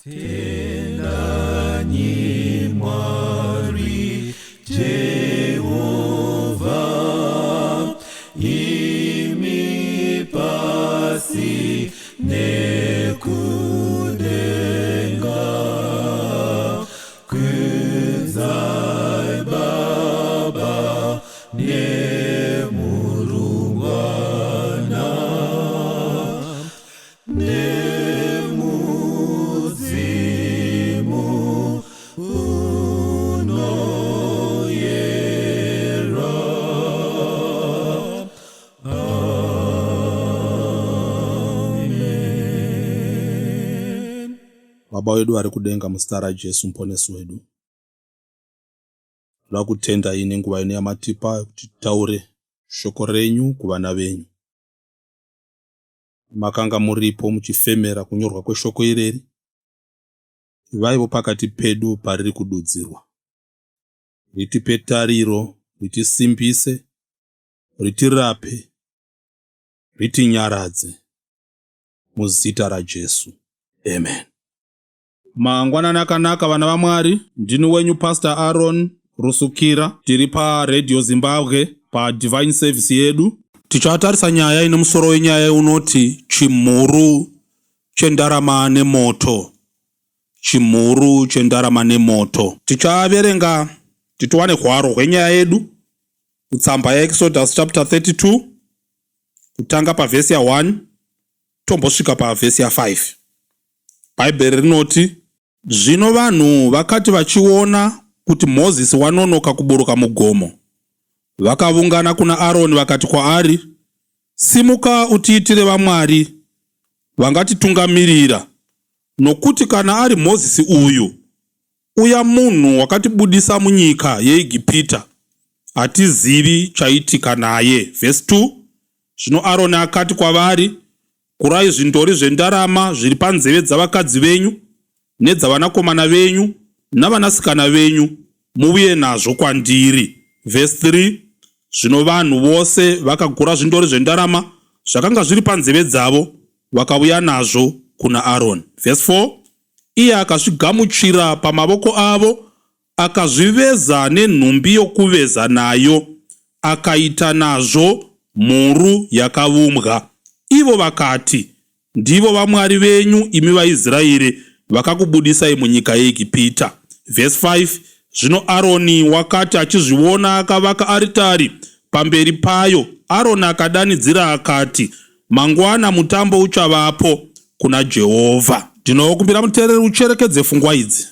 Tendanyi Mwari Jehovha, imi pasi nekudenga, kudzai Baba nemurumbwana nemudzimu unoyera. Amen. Baba wedu vari kudenga muzita raJesu muponesi wedu. Toda kutendai nenguva ino yamatipa kuti titaure shoko renyu kuvana venyu. Makanga muripo muchifemera kunyorwa kweshoko ireri. Ivaivo pakati pedu pariri kududzirwa. Ritipe tariro, ritisimbise, ritirape, ritinyaradze. Muzita raJesu. Amen. Mangwanani akanaka vana vaMwari, ndini wenyu Pastor Aaron Rusukira, tiri paRadio Zimbabwe paDivine Service yedu. Tichatarisa nyaya ine musoro wenyaya unoti chimhuru chendarama nemoto. Chimhuru chendarama nemoto. Tichaverenga titiwane hwaro hwenyaya yedu kutsamba yaExodus chapter 32 kutanga pavhesi ya 1 tombosvika pavhesi ya 5. Bhaibheri rinoti, Zvino vanhu vakati vachiona kuti Mozisi wanonoka kuburuka mugomo, vakavungana kuna Aroni vakati kwaari, Simuka utiitire vamwari vangatitungamirira, nokuti kana ari Mozisi uyu, uya munhu wakatibudisa munyika yeEgipita, hatizivi chaitika naye. Vhesi 2, Zvino Aroni akati kwavari, Gurai zvindori zvendarama zviri panzeve dzavakadzi venyu, nedzavanakomana venyu, navanasikana venyu, muuye nazvo kwandiri. Vhesi 3, Zvino vanhu vose vakagura zvindori zvendarama zvakanga zviri panzeve dzavo, vakauya nazvo kuna Aroni. Vhesi 4, Iye akazvigamuchira pamavoko avo, Akazviveza nenhumbi yokuveza nayo, akaita nazvo mhuru yakavumbwa. Ivo vakati, Ndivo vamwari venyu, imi vaIsraeri, vakakubudisai munyika yeEgipita. Vhesi 5, Zvino Aroni wakati achizviona akavaka aritari pamberi payo. Aroni akadanidzira akati, Mangwana mutambo uchavapo kuna Jehovha. Ndinokumbira muteereri ucherekedze fungwa idzi.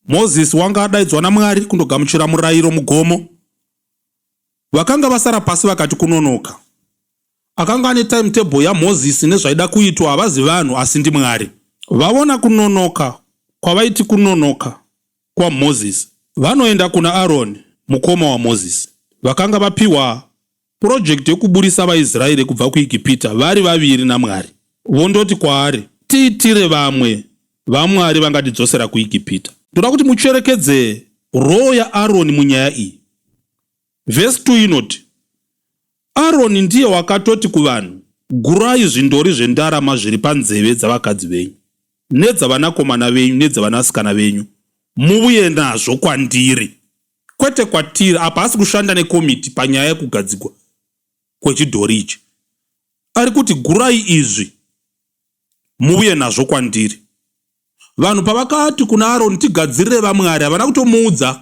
Mozisi wanga adaidzwa naMwari kundogamuchira murayiro mugomo. Vakanga vasara pasi vakati kunonoka. Akanga ane timetable yaMozisi nezvaida kuitwa havazi vanhu asi ndiMwari. Vaona kunonoka kwavaiti kunonoka kwaMozisi, vanoenda kuna Aroni mukoma waMozisi. Vakanga vapiwa Purojekiti yekuburisa vaIsraeri kubva kuEgipita vari vaviri naMwari. Vondoti kwaari, Tiitire vamwe vamwari vangatidzosera kuEgipita. Ndoda kuti mucherekedze role yaAroni munyaya iyi. Vhesi 2 inoti, Aroni ndiye wakatoti kuvanhu, Gurai zvindori zvendarama zviri panzeve dzavakadzi venyu, nedzavanakomana venyu nedzavanasikana venyu, muuye nazvo kwandiri. Kwete kwatiri, apa haasi kushanda nekomiti panyaya yekugadzigwa kwechidhori ichi. Ari kuti gurai izvi muuye nazvo kwandiri. Vanhu pavakati kuna Aroni tigadzirire vamwari havana kutomuudza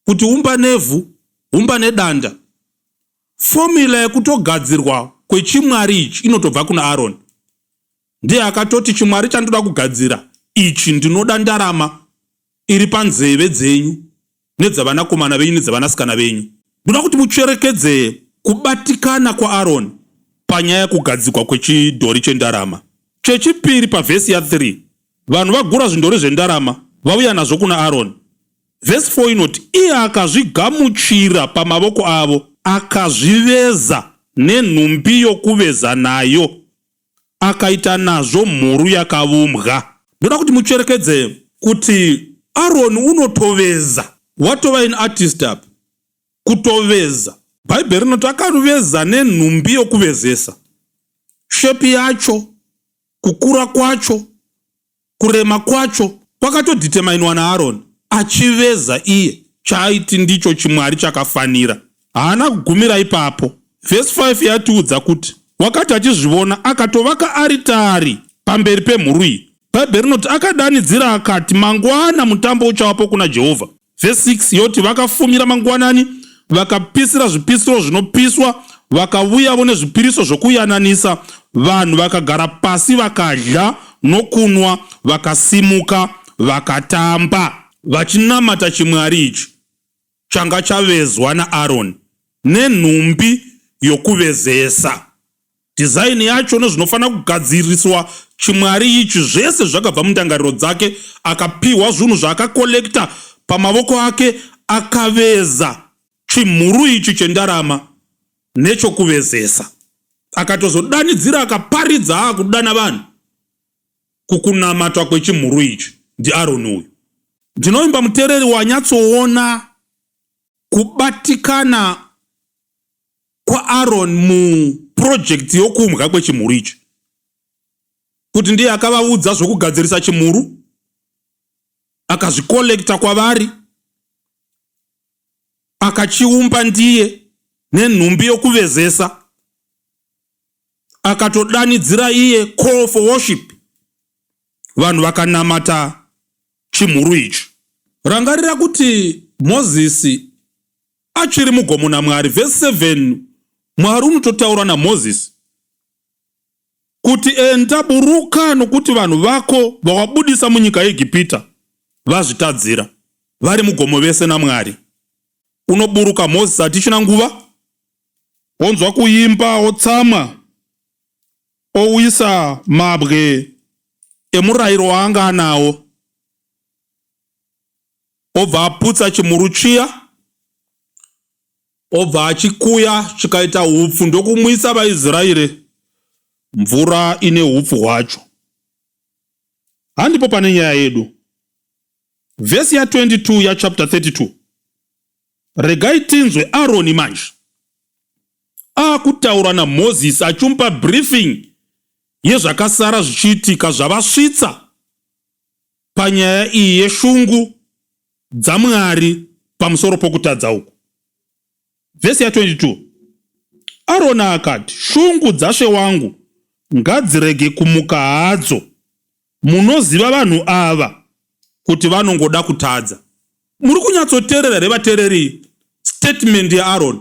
kuti umba nevhu, umba nedanda. Fomula yekutogadzirwa kwechimwari ichi inotobva kuna Aroni. Ndiye akatoti chimwari chandoda kugadzira ichi ndinoda ndarama iri panzeve dzenyu nedzavanakomana venyu nedzavanasikana venyu. Ndoda kuti mucherekedze kubatikana kwaAroni panyaya yekugadzikwa kwechidhori chendarama. Chechipiri pavhesi ya3, vanhu vagura zvindori zvendarama vauya nazvo kuna Aroni. Vhesi 4 inoti, Iye akazvigamuchira pamavoko avo, akazviveza nenhumbi yokuveza nayo, akaita nazvo mhuru yakavumbwa. Ndoda kuti mucherekedze kuti Aroni unotoveza, watova an artist apa, kutoveza. Bhaibheri rinoti akaruveza nenhumbi yokuvezesa. Shepi yacho, kukura kwacho. Kurema kwacho kwakatodhitemainwa naAroni achiveza iye chaaiti ndicho chimwari chakafanira. Haana kugumira ipapo. Vhesi 5 yatiudza kuti wakati achizvivona akatovaka aritari pamberi pemhuru iyi. Bhaibheri rinoti akadanidzira akati, Mangwana mutambo uchavapo kuna Jehovha. Vhesi 6 yoti vakafumira mangwanani vakapisira zvipisiro zvinopiswa vakavuyavo nezvipiriso zvokuyananisa vanhu vakagara pasi vakadya nokunwa vakasimuka vakatamba vachinamata chimwari ichi changa chavezwa naAroni nenhumbi yokuvezesa. Design yacho nezvinofanira kugadziriswa chimwari ichi zvese zvakabva mundangariro dzake. Akapihwa zvinhu zvaakakolekta pamavoko ake akaveza chimhuru ichi chendarama nechokuvezesa. Akatozodanidzira akaparidza akudana vanhu kukunamatwa kwechimhuru ichi ndiAroni uyu. Ndinovimba muteereri wanyatsoona kubatikana kwaAron muprojekti yokuumbwa kwechimhuru ichi, kuti ndiye akavaudza zvokugadzirisa chimhuru, akazvikolekta kwavari, akachiumba ndiye nenhumbi yokuvezesa, akatodanidzira iye call for worship, vanhu vakanamata chimhuru ichi. Rangarira kuti Mozisi achiri mugomo naMwari. Vhesi 7, Mwari unototaura naMozisi kuti enda, buruka, nokuti vanhu vako vawabudisa munyika yeEgipita vazvitadzira. Vari mugomo vese naMwari. Unoburuka Mozisi hatichina nguva, onzwa kuimba, otsamwa, owisa mabwe emurayiro waanga anawo. Obva aputsa chimhuru chiya, obva achikuya chikaita hupfu ndokumwisa vaIsraeri mvura ine hupfu hwacho. Handipo pane nyaya yedu. Vhesi ya 22 ya chapter 32. Regai tinzwe Aroni manje akutaura naMozisi achimupa briefing yezvakasara zvichiitika zvavasvitsa panyaya iyi yeshungu dzaMwari pamusoro pokutadza uku. Vhesi ya 22, Aroni akati, Shungu dzashe wangu ngadzirege kumuka hadzo, munoziva vanhu ava kuti vanongoda kutadza. Muri kunyatsoteerera here vateereri statement yaAroni?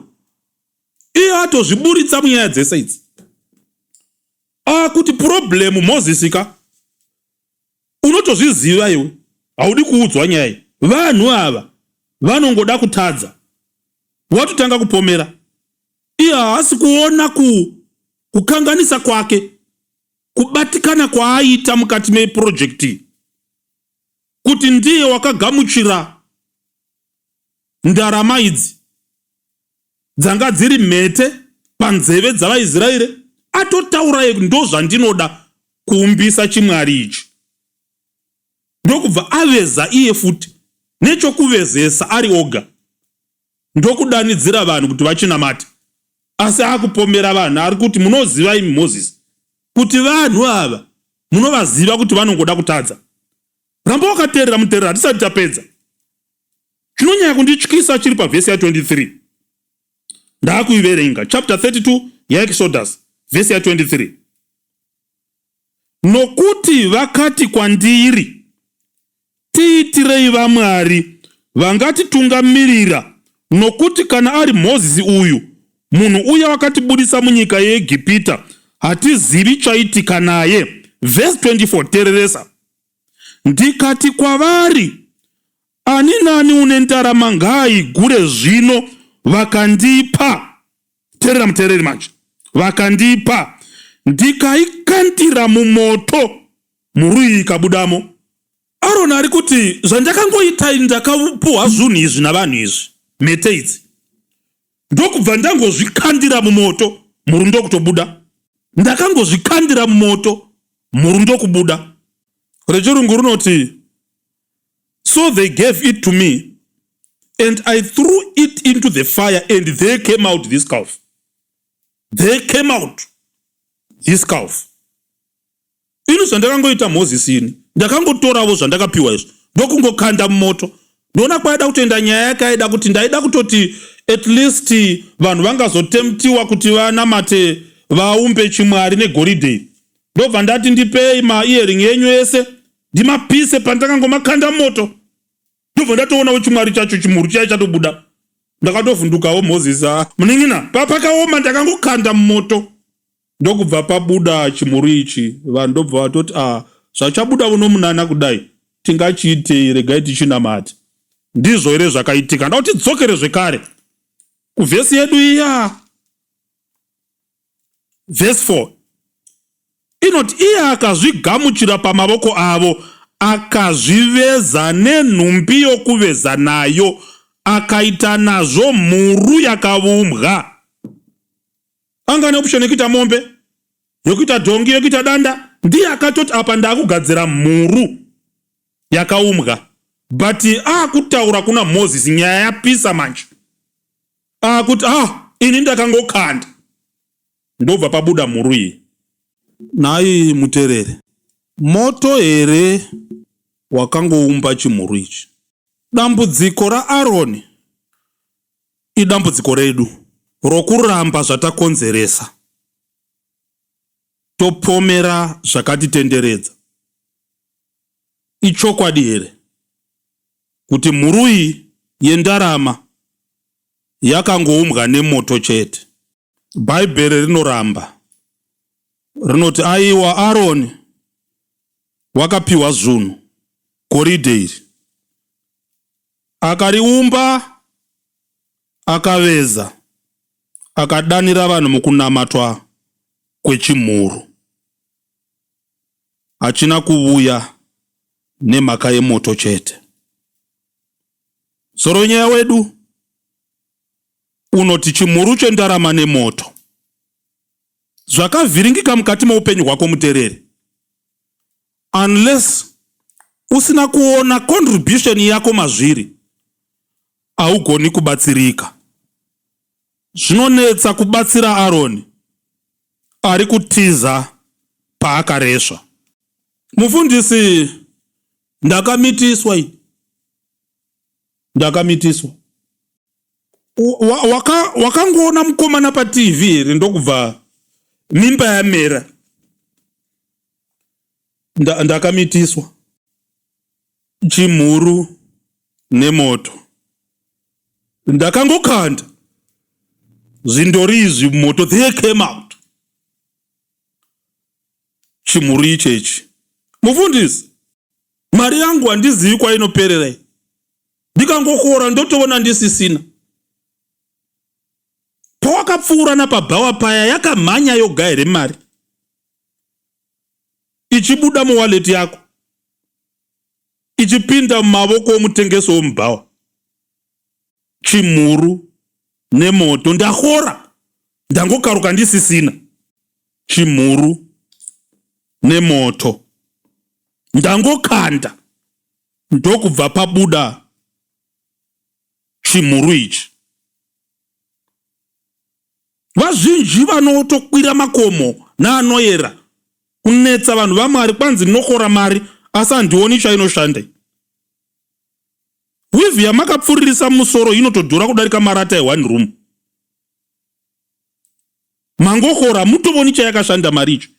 Iye atozviburitsa munyaya dzese idzi. Akuti problem Mozisi ka Unotozviziva iwe haudi kuudzwa nyaya iyi. Vanhu ava vanongoda kutadza. Watotanga kupomera. Iye haasi kuona ku kukanganisa kwake, kubatikana kwaaita mukati meproject iyi. Kuti ndiye wakagamuchira ndarama idzi dzanga dziri mhete panzeve dzavaIsraeri atotaura ndozvandinoda kuumbisa chimwari ichi ndokubva aveza iye futi nechokuvezesa ari oga ndokudanidzira vanhu kuti vachinamate asi akupomera vanhu ari kuti munoziva imi Mozisi kuti vanhu ava munovaziva kuti vanongoda kutadza ramba wakateerera muteerera hatisati tapedza Chinonyanya kundityisa chiri pavhesi ya 23. Ndaakuiverenga. Chapter 32 yaExodus, vhesi ya 23. Nokuti vakati kwandiri, Tiitirei vamwari vangatitungamirira, nokuti kana ari Mozisi uyu, munhu uya wakatibudisa munyika yeEgipita, hatizivi chaitika naye. Vhesi 24, tereresa. Ndikati kwavari, Ani nani une ndarama ngaaigure zvino. Vakandipa. Terera muteereri manje. Vakandipa. Ndikaikandira mumoto, mhuru ikabudamo. Aroni ari kuti zvandakangoita ndakapuhwa zvunhu izvi navanhu izvi, mhete idzi. Ndokubva ndangozvikandira mumoto, mhuru ndokutobuda. Ndakangozvikandira mumoto, mhuru ndokubuda. Rechirungu rinoti So they gave it to me and I threw it into the fire and there came out this calf. There came out this calf. Ini zvandakangoita Mozisi ini. Ndakangotoravo zvandakapiwa izvi ndokungokanda mumoto. Ndoona kwaida kutoenda nyaya yake aida kuti ndaida kutoti at least vanhu vangazotemptiwa kuti vanamate vaumbe chimwari negoridhe iri. Ndobva ndati ndipei maearing enyu ese ndimapise pandakangomakanda mumoto. Ndobva ndatoonawo chimwari chacho chimhuru chiya chatobuda. Ndakatovhundukawo Moses ah munin'ina papakaoma ndakangokanda mumoto. Ndokubva pabuda chimhuru ichi vanhu ndobva vatoti ah zvachabuda uno munana kudai tingachiitei regai tichinamate. Ndizvo here zvakaitika? Ndoda kuti tidzokere zvekare kuvhesi yedu iya. Vhesi 4 inoti iye akazvigamuchira pamavoko avo akazviveza nenhumbi yokuveza nayo akaita nazvo mhuru yakavumbwa. Anga ane option yekuita mombe, yekuita dhongi, yekuita danda. Ndiye akatoti apa ndakugadzira mhuru yakaumbwa. But akutaura kuna Moses nyaya yapisa manje. Akuti ah ini ndakangokanda. Ndobva pabuda mhuru iyi. Nhai muterere, moto here wakangoumba chimhuru ichi? Dambudziko raAroni idambudziko redu rokuramba zvatakonzeresa topomera zvakatitenderedza. Ichokwadi here kuti mhuru iyi yendarama yakangoumbwa nemoto chete? Bhaibheri rinoramba. Rinoti, Aiwa, Aroni wakapiwa zvunhu, goridhe iri. Akariumba, akaveza, akadanira vanhu mukunamatwa kwechimhuru. Hachina kuvuya nemhaka yemoto chete. Musoro wenyaya wedu unoti chimhuru chendarama nemoto. Zvakavhiringika mukati meupenyu hwako mutereri. Unless usina kuona contribution yako mazviri, haugoni kubatsirika. Zvinonetsa kubatsira Aroni ari kutiza paakaresva. Mufundisi, ndakamitiswa ini. Ndakamitiswa. Wakangoona mukomana paTV here ndokubva mimba yamera. Ndakamitiswa. Chimhuru nemoto. Ndakangokanda zvindori izvi mumoto there came out chimhuru ichechi. Mufundisi, mari yangu handizivi kwainoperera iyi. Ndikangokora ndotoona ndisisina. Pawakapfuura napabhawa paya yakamhanya yoga here mari ichibuda muwallet yako ichipinda mumavoko omutengesi womubhawa? Chimhuru nemoto ndakora ndangokaruka ndisisina. Chimhuru nemoto ndangokanda ndokubva pabuda chimhuru ichi. Vazhinji vanotokwira makomo naanoyera kunetsa vanhu vaMwari kwanzi nokora mari asi handioni chainoshanda. Weave yamakapfuririsa musoro inotodhura kudarika marata eone room. Mangokora mutovoni chayakashanda mari icho.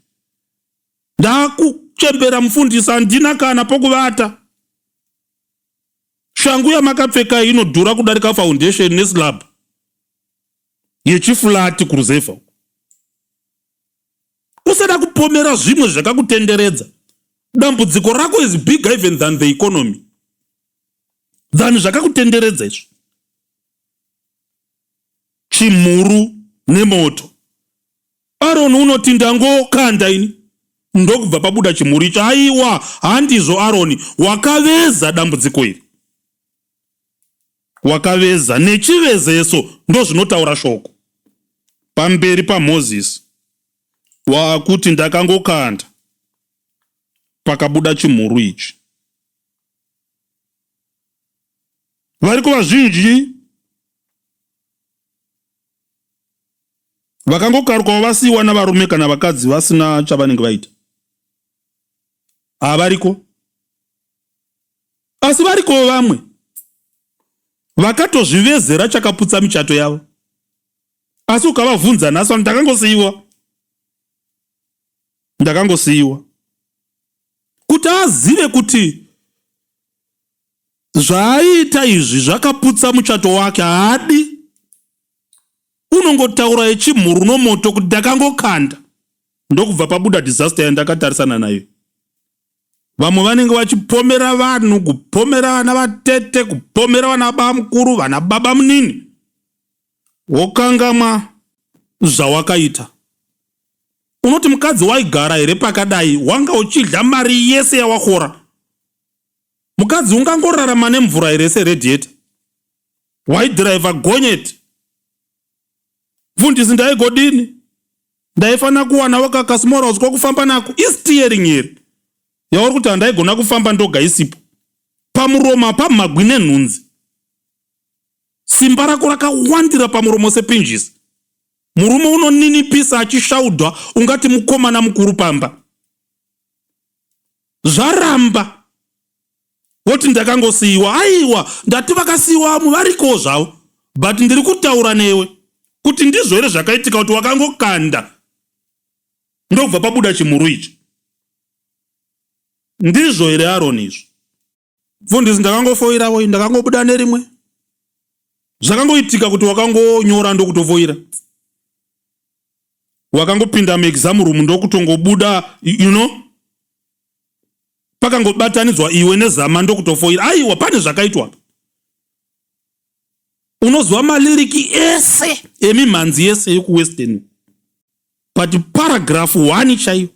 Ndakuchembera mufundisi handina kana pokuvata. Shangu yamakapfeka inodhura kudarika foundation neslab yechiflati kuruzevha uko. Usada kupomera zvimwe zvakakutenderedza. Dambudziko rako is bigger even than the economy. Than zvakakutenderedza izvo. Chimhuru nemoto. Aaron unoti ndangokanda ini ndokubva pabuda chimhuru icho. Aiwa, handizvo Aaron, wakaveza dambudziko iri. Wakaveza nechivezeso ndozvinotaura shoko. Pamberi paMoses waakuti ndakangokanda pakabuda chimhuru ichi. Variko vazhinji vakangokarukawo vasiiwa navarume kana vakadzi vasina chavanenge vaita. Havariko. Asi varikowo vamwe vakatozvivezera chakaputsa michato yavo, asi ukavavhunza nhasi vanoti ndakangosiyiwa, ndakangosiyiwa. Kuti azive kuti zvaaiita izvi zvakaputsa muchato wake haadi, unongotaura yechimhuru nomoto kuti ndakangokanda, ndokubva pabuda disaster yandakatarisana nayo. Vamwe vanenge vachipomera vanhu, kupomera vana vatete, kupomera vana bamukuru, vana baba munini, wokangamwa zvawakaita. Unoti mukadzi waigara here pakadai, wanga uchidya mari yese yawakora? Mukadzi ungangorarama nemvura here seradiator? Waidhiraivha gonyeti. Mfundisi ndaigodini? Ndaifanira kuwanawo kakasmall kokufamba nako. Isteering here yauri kuti handaigona kufamba ndoga isipo? Pamuromo hapamhagwi nenhunzi. Simba rako rakawandira pamuromo sepinjisi. Murume unoninipisa achishaudwa ungati mukomana mukuru pamba. Zvaramba. Woti ndakangosiyiwa. Aiwa, ndati vakasiyiwa vamwe varikowo zvavo. But ndiri kutaura newe kuti ndizvo here zvakaitika kuti wakangokanda ndokubva pabuda chimhuru ichi. Ndizvo here Aaron izvo? Mfundisi ndakangofoirawo, ndakangobuda nerimwe. Zvakangoitika kuti wakangonyora ndokutofoira. Wakangopinda muexam room ndokutongobuda, you know. Pakangobatanidzwa iwe nezama ndokutofoira. Aiwa, pane zvakaitwa. Unoziva maliriki ese emimhanzi yese yekuwestern, but paragraph 1 chaiyo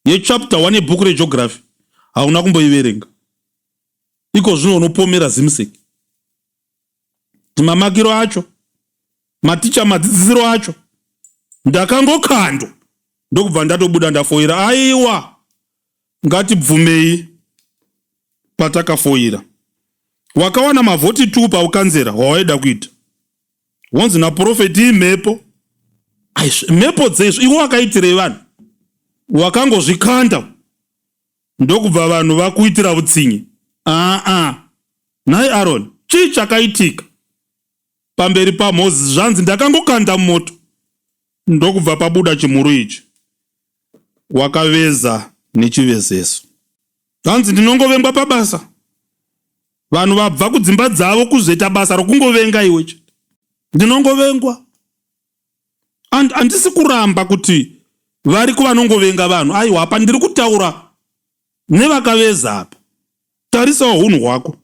yechapter 1 yebhuku regeography hauna kumboiverenga. Iko zvino unopomera ZIMSEC mamakiro acho, maticha madzidzisiro acho. Ndakangokandwa ndokubva ndatobuda ndafoira. Aiwa, ngatibvumei patakafoira. Wakawana mavhoti 2 paukanzera hwawaida kuita, wonzi naprofeti imhepo. Mhepo dzeizvo iwe wakaitirei vanhu? Wakangozvikanda ndokubva vanhu vakuitira utsinye. Aa, nhai Aaron, chii chakaitika pamberi paMozisi? Zvanzi ndakangokanda mumoto ndokubva pabuda chimhuru ichi. Wakaveza nechivezeso. Zvanzi ndinongovengwa pabasa. Vanhu vabva kudzimba dzavo kuzoita basa rokungovenga iwe chete. Ndinongovengwa. And handisi kuramba kuti variko vanongovenga vanhu. Aiwa, apa ndiri kutaura nevakaveza apa. Tarisawo hunhu hwako.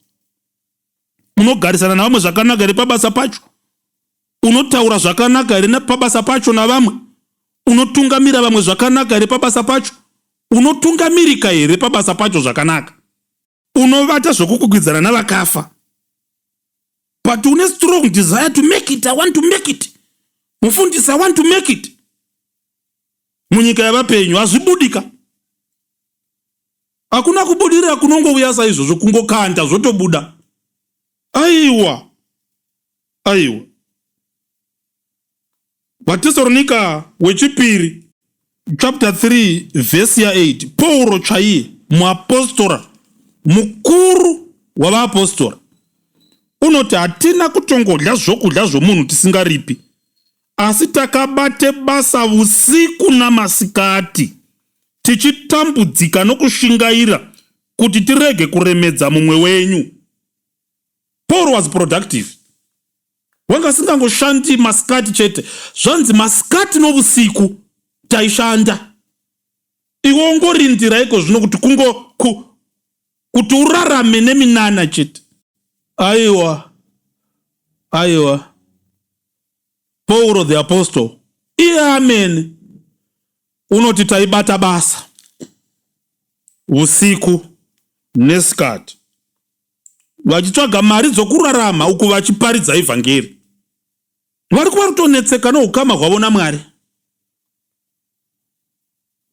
Unogarisana navamwe zvakanaka here pabasa pacho? Unotaura zvakanaka here pabasa pacho navamwe? Unotungamira vamwe zvakanaka here pabasa pacho? Unotungamirika here pabasa pacho zvakanaka? Unovata zvokukwikwidzana navakafa, but une strong desire to make it. I want to make it, mufundisi, I want to make it munyika yavapenyu. Hazvibudika, hakuna kubudirira kunongouya saizvozvo, kungokanda zvotobuda. Aiwa, aiwa. VaTesaronika wechipiri chapter 3 vhesi ya8, Pauro chaiye muapostora mukuru wavaapostora unoti, hatina kutongodya zvokudya zvomunhu tisingaripi, asi takabate basa usiku namasikati, tichitambudzika nokushingaira kuti tirege kuremedza mumwe wenyu. Paul was productive. Wanga asingangoshandi masikati chete. Zvanzi masikati novusiku taishanda. Iwe ungorindira iko zvino kuti kungo ku, kuti urarame neminana chete. Aiwa, aiwa. Pauro the apostle iye amene unoti taibata basa usiku nesikati, vachitsvaga mari dzokurarama uku vachiparidza ivhangeri. Vari kuva kutonetseka noukama hwavo naMwari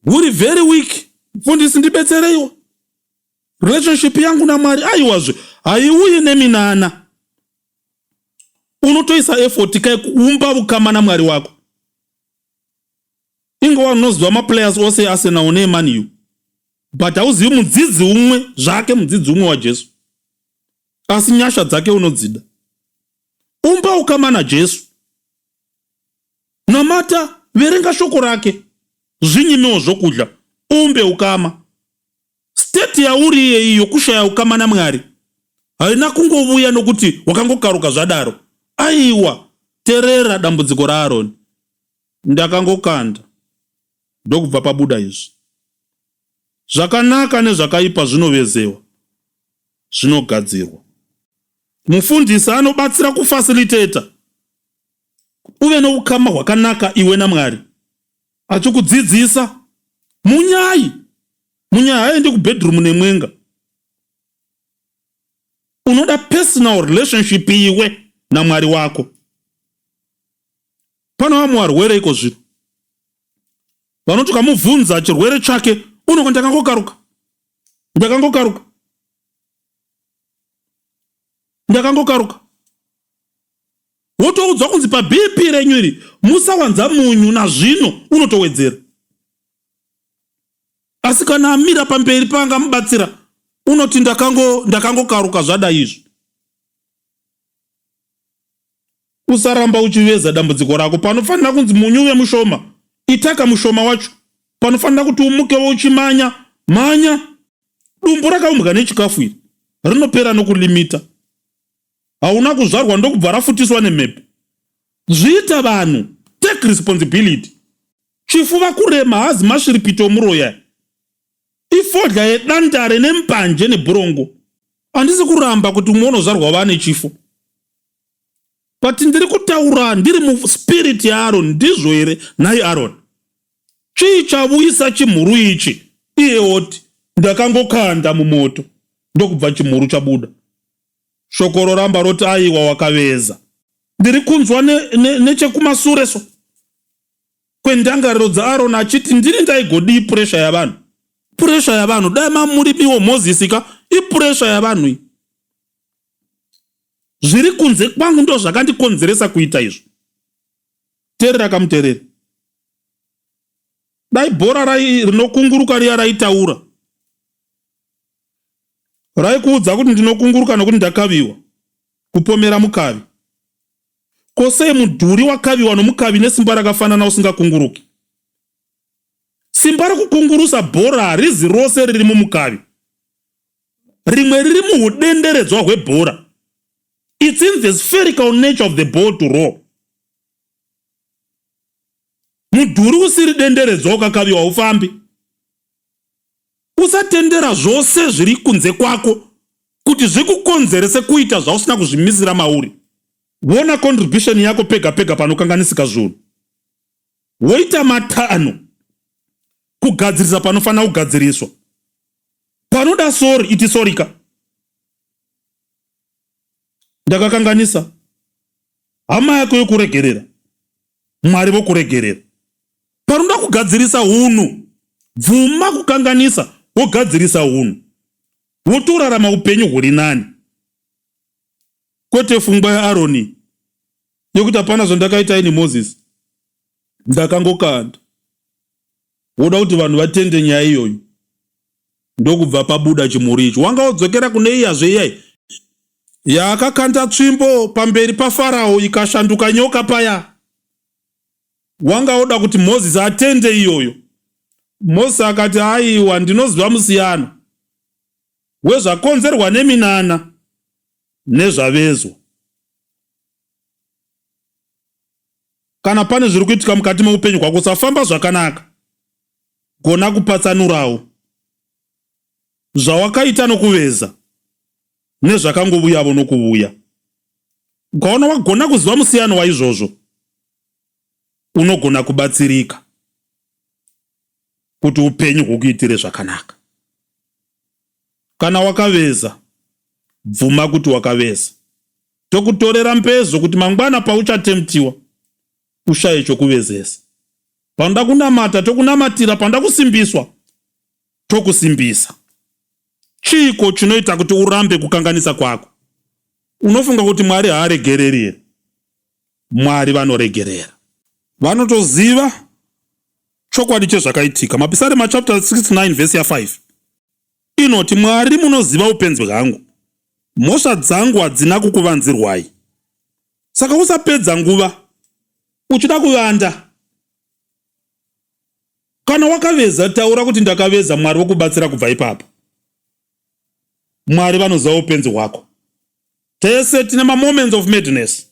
huri very weak. Mfundisi, ndibetsereiwo, relationship yangu naMwari. Aiwazve, haiuyi neminana. Unotoisa effort kai kuumba ukama naMwari wako. Ingova unoziva maplayers ose eArsenal neeMan U, but hauzivi mudzidzi umwe zvake, mudzidzi umwe waJesu. Asi nyasha dzake unodzida. Umba ukama naJesu. Namata, verenga shoko rake. Zvinyimewo zvokudya, umbe ukama. State yauri iyeyi yokushaya ukama naMwari haina kungovuya nokuti wakangokaruka zvadaro. Aiwa, terera dambudziko raAroni. Ndakangokanda ndokubva pabuda izvi. Zvakanaka nezvakaipa zvinovezewa, zvinogadzirwa. Mufundisi anobatsira kufacilitator uve noukama hwakanaka iwe naMwari. Achikudzidzisa. Munyai. Munyai haaendi kubedroom nemwenga. Unoda personal relationship iwe naMwari wako. Pane vamwe varwere iko zvino vanoti ukamubvunza chirwere chake unoko ndakangokaruka ndakangokaruka ndakangokaruka wotoudzwa kunzi pabp renyu iri musawanza munyu nazvino unotowedzera asi kana amira pamberi paangamubatsira unoti ndakangokaruka zvadai izvo Usaramba uchiveza dambudziko rako. Panofanira kunzi munyu uve mushoma, itaka mushoma wacho. Panofanira kuti umukewo uchimanya, manya. Dumbu rakaumbwa nechikafu iri rinopera nokulimita. Hauna kuzvarwa ndokubva rafutiswa nemhepo. Zviita vanhu, take responsibility. Chifuva kurema haazi mashiripiti omuroyi aya. Ifodya yedandare nembanje nebhurongo. Handisi kuramba kuti umwe unozvarwa vane chifo. But ndiri kutaura ndiri muspirit yaAron ndizvo here nhai Aron? Chii chavuyisa chimhuru ichi? Iye oti, Ndakangokanda mumoto ndokubva chimhuru chabuda. Shoko roramba roti aiwa wakaveza. Ndiri kunzwa nechekumasure ne, ne so kwendangariro dzaAron achiti ndini ndaigodii pressure yavanhu. Pressure yavanhu dai mamurimiwo Moses ka ipressure yavanhu iyi. Zviri kunze kwangu ndozvakandikonzeresa kuita izvo. Terera kamutereri. Dai bhora rai rinokunguruka riya raitaura. Raikuudza kuti ndinokunguruka nokuti ndakaviwa. Kupomera mukavi. Ko sei mudhuri wakaviwa nomukavi nesimba rakafanana usingakunguruki? Simba rokukungurusa bhora harizi rose riri mumukavi. Rimwe riri muhudenderedzwa hwebhora. It's in the spherical nature of the ball to roll. Mudhuri usiri denderedzwa ukakaviwa haufambi. Usatendera zvose zviri kunze kwako kuti zvikukonzerese kuita zvausina kuzvimisira mauri. Vona contribution yako pega pega panokanganisika zvunhu. Woita matanho kugadzirisa panofanira kugadziriswa. Panoda sorry iti sorry ka. Ndakakanganisa. Hama yako yokuregerera. Mwari vokuregerera. Panoda kugadzirisa hunhu. Bvuma kukanganisa wogadzirisa hunhu. Wotorarama upenyu huri nani. Kwete fungwa yaAroni yekuti hapana zvandakaita ini Moses. Ndakangokanda. Woda kuti vanhu vatende nyaya iyoyo. Ndokubva pabuda chimhuri ichi. Wanga wodzokera kune iyazve iyai yaakakanda tsvimbo pamberi paFarao ikashanduka nyoka paya. Wanga woda kuti Moses atende iyoyo. Moses akati aiwa ndinoziva musiyano wezvakonzerwa neminana nezvavezwa. Kana pane zviri kuitika mukati meupenyu hwako usafamba zvakanaka, gona kupatsanurawo zvawakaita nokuveza nezvakangovuyavo nokuvuya. Ukaona wagona kuziva musiyano waizvozvo, unogona kubatsirika kuti upenyu hukuitire zvakanaka. Kana wakaveza, bvuma kuti wakaveza. Tokutorera mpezo kuti mangwana pauchatemtiwa ushaye chokuvezesa. Panoda kunamata tokunamatira, panoda kusimbiswa tokusimbisa. Chiiko chinoita kuti urambe kukanganisa kwako? Unofunga kuti Mwari haaregereri here? Mwari vanoregerera. Vanotoziva chokwadi chezvakaitika. Mapisarema chapter 69 verse ya 5 inoti, Mwari munoziva upenzi hwangu. Mhosva dzangu hadzina kukuvanzirwai. Saka usapedza nguva uchida kuvanda. Kana wakaveza taura kuti ndakaveza Mwari vokubatsira kubva ipapo. Mwari vanoziva upenzi hwako. Tese tine mamoments of madness.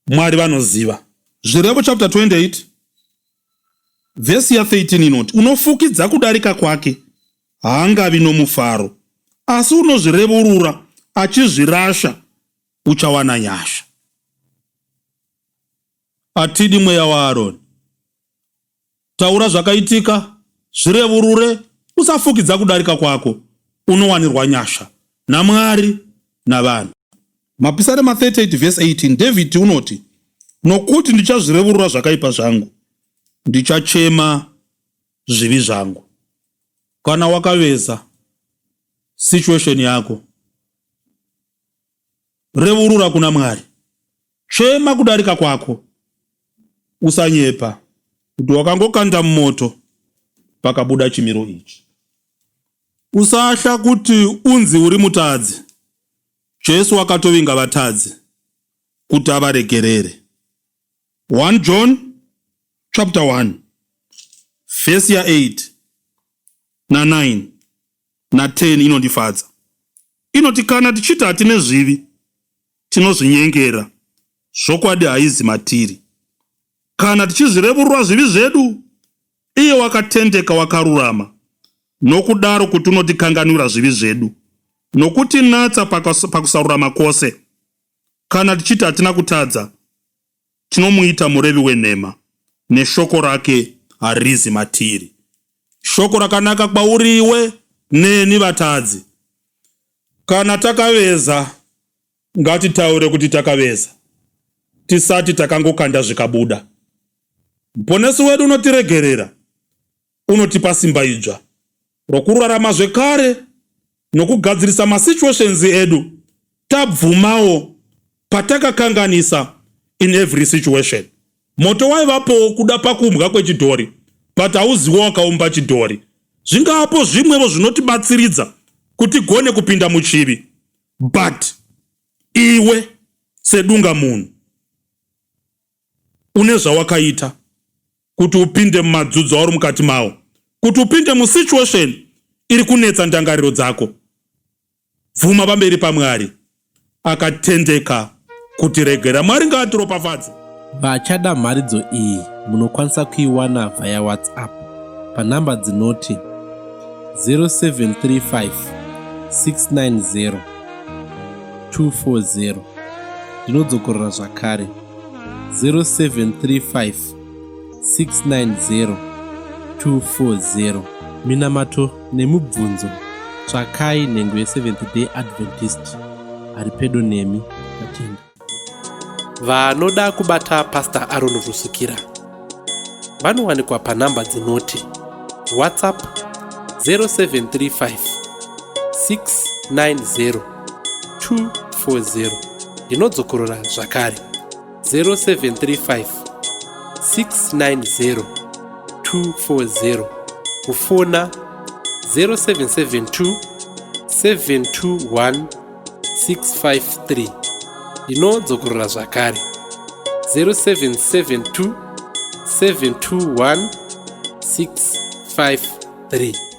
Mwari vanoziva. Zvirevo chapter 28 vhesi ya 13 inoti unofukidza kudarika kwake haangavi nomufaro asi unozvirevurura achizvirasha uchawana nyasha. Hatidi mweya waAroni. Taura zvakaitika, zvirevurure, usafukidza kudarika kwako, unowanirwa nyasha naMwari navanhu. Mapisarema 38 vhesi 18 David unoti, Nokuti ndichazvirevurura zvakaipa zvangu, ndichachema zvivi zvangu. Kana wakaveza situation yako, Revurura kuna Mwari. Chema kudarika kwako. Usanyepa kuti wakangokanda mumoto pakabuda chimiro ichi. Usahla kuti unzi uri mutadzi. Jesu akatovinga vatadzi kuti avaregerere. 1 John chapter 1 vhesi ya 8 na 9 na 10 inondifadza. Inoti kana tichiti hatine zvivi, tinozvinyengera, zvokwadi haizi matiri. Kana tichizvirevurura zvivi zvedu, iye wakatendeka wakarurama, nokudaro kuti unotikanganwira zvivi zvedu, nokutinatsa pakusarurama kwose. Kana tichiti hatina kutadza, Tinomuita murevi wenhema, neshoko rake harizi matiri. Shoko rakanaka kwauri iwe neni vatadzi. Kana takaveza, ngatitaure kuti takaveza, tisati takangokanda zvikabuda. Muponesi wedu unotiregerera unotipa simba idzva rokurarama zvekare nokugadzirisa masituations edu tabvumawo patakakanganisa in every situation. Moto waivapowo kuda pakuumbwa kwechidhori but hauziwo wakaumba chidhori. Zvingaapo zvimwevo zvinotibatsiridza kuti tigone kupinda muchivi but iwe sedunga munhu une zvawakaita kuti upinde mumadzudzo auri mukati mawo, kuti upinde musituation iri kunetsa ndangariro dzako. Bvuma pamberi paMwari akatendeka kutiregera. Mwari ngaatiropafadze. Vachada mharidzo iyi munokwanisa kuiwana via WhatsApp panhamba dzinoti 0735 690 240. Ndinodzokorora zvakare 0735 690 240. Minamato nemubvunzo tsvakai nhengo yeSeventh Day Adventist ari pedo nemi. Tatenda. Vanoda kubata Pastor Aaron Rusukira vanowanikwa panhamba dzinoti WhatsApp 0735 690 240. Ndinodzokorora zvakare 0735 690 240 kufona 0772 721 653. Ndinodzokorora zvakare 0772 721 653.